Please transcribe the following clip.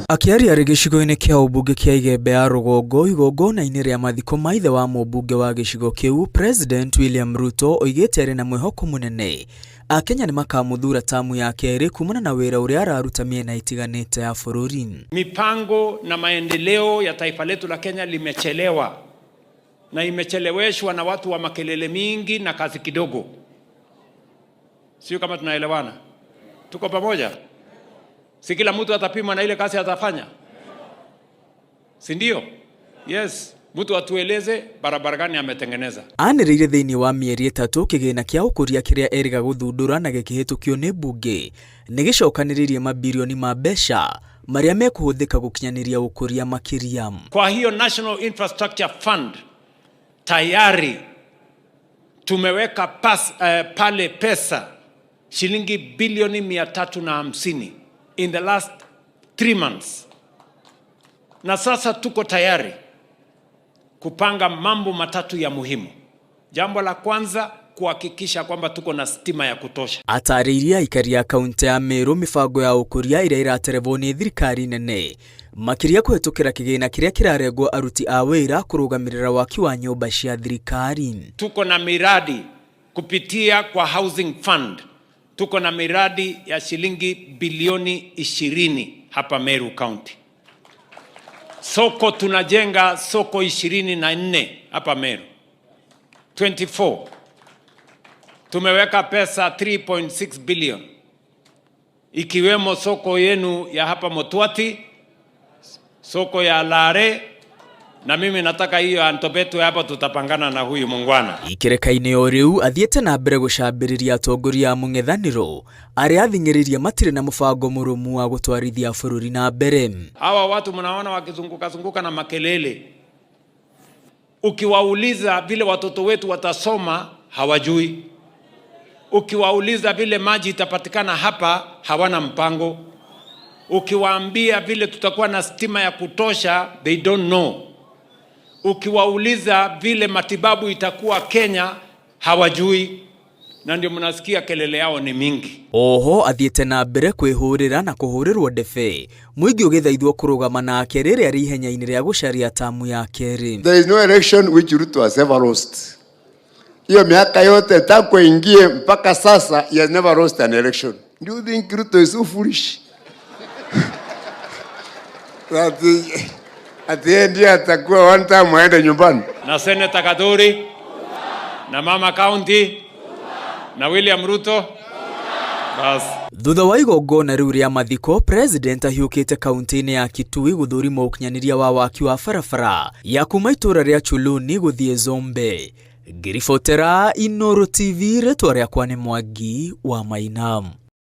Akĩaria arĩ gĩcigo-inĩ kĩa ũmbunge kĩa Igembe ya Rũgongo igongona-inĩ rĩa mathiko ma ithe wa mũmbunge wa gĩcigo kĩu, President William Ruto oigĩte arĩ na mwĩhoko mũnene Akenya nĩ makamũthura tamu ya kerĩ kumana na wĩra ũrĩa araruta mĩena ĩtiganĩte ya bũrũri. Mipango na maendeleo ya taifa letu la Kenya limechelewa na imecheleweshwa na watu wa makelele mingi na kazi kidogo. Sio kama tunaelewana? Tuko pamoja? Si kila mtu atapimwa na ile kazi atafanya, si ndio? Yes, mtu atueleze barabara gani ametengeneza. Anĩrĩire thĩinĩ wa mĩeri ĩtatũ kĩgĩna kĩa ũkũria kĩrĩa erĩga gũthundũra na gĩkĩhĩtũkio nĩ mbunge nĩ gĩcokanĩrĩirie mabirioni ma mbeca marĩa mekũhũthĩka gũkinyanĩria ũkũria makĩria. Kwa hiyo National Infrastructure Fund tayari tumeweka pale pesa shilingi bilioni 350 in the last 3 months, na sasa tuko tayari kupanga mambo matatu ya muhimu. Jambo la kwanza, kuhakikisha kwamba tuko na stima ya kutosha. Atarĩirie aikari a kaunti ya Meru mĩbango ya ũkũria ĩrĩa ĩraterebwo nĩ thirikari nene makĩria kũhetũkĩra kĩgĩna kĩrĩa kĩrarengwo aruti a wĩra kũrũgamĩrĩra waki wa nyũmba cia thirikari. Tuko na miradi kupitia kwa Housing Fund, tuko na miradi ya shilingi bilioni 20 hapa Meru County. Soko tunajenga soko 24 hapa Meru, 24. Tumeweka pesa 3.6 billion ikiwemo soko yenu ya hapa Motwati, soko ya Lare, na mimi nataka hiyo Antobetwe hapa, tutapangana na huyu mungwana. Ikereka-inĩ o rĩu athiĩte na mbere gũcambĩrĩria atongoria a mũng'ethanĩro arĩa athing'ĩrĩirie matirĩ na mũbango mũrũmu wa gũtwarithia bũrũri na mbere. Hawa watu mnaona wakizunguka zunguka na makelele, ukiwauliza vile watoto wetu watasoma hawajui. Ukiwauliza vile maji itapatikana hapa hawana mpango. Ukiwaambia vile tutakuwa na stima ya kutosha, they don't know. Ukiwauliza vile matibabu itakuwa Kenya hawajui, na ndio mnasikia kelele yao ni mingi. Oho athiĩte na mbere kwĩhũrĩra na kũhũrĩrwo ndebe mũingĩ ũgĩthaithwo kũrũgama nake rĩrĩa arĩ ihenya-inĩ rĩa gũcaria tamu ya kerĩ. There is no election which Ruto has ever lost. Hiyo miaka yote tangu aingie mpaka sasa, he has never lost an election. Do you think Ruto is so foolish that at the end yeye atakuwa one time aende nyumbani? Na Senator Kathuri na Mama County na William Ruto, bas. Thutha wa igongona rĩu rĩa mathiko, President ahiũkĩte kaunti-inĩ ya Kitui gũthũrima ũkinyanĩria wa waki wa barabara ya kuma itũũra rĩa Chuluni gũthiĩ Zombe. Ngĩribotera Inooro TV, rĩtwa rĩakwa nĩ Mwangi wa Maina.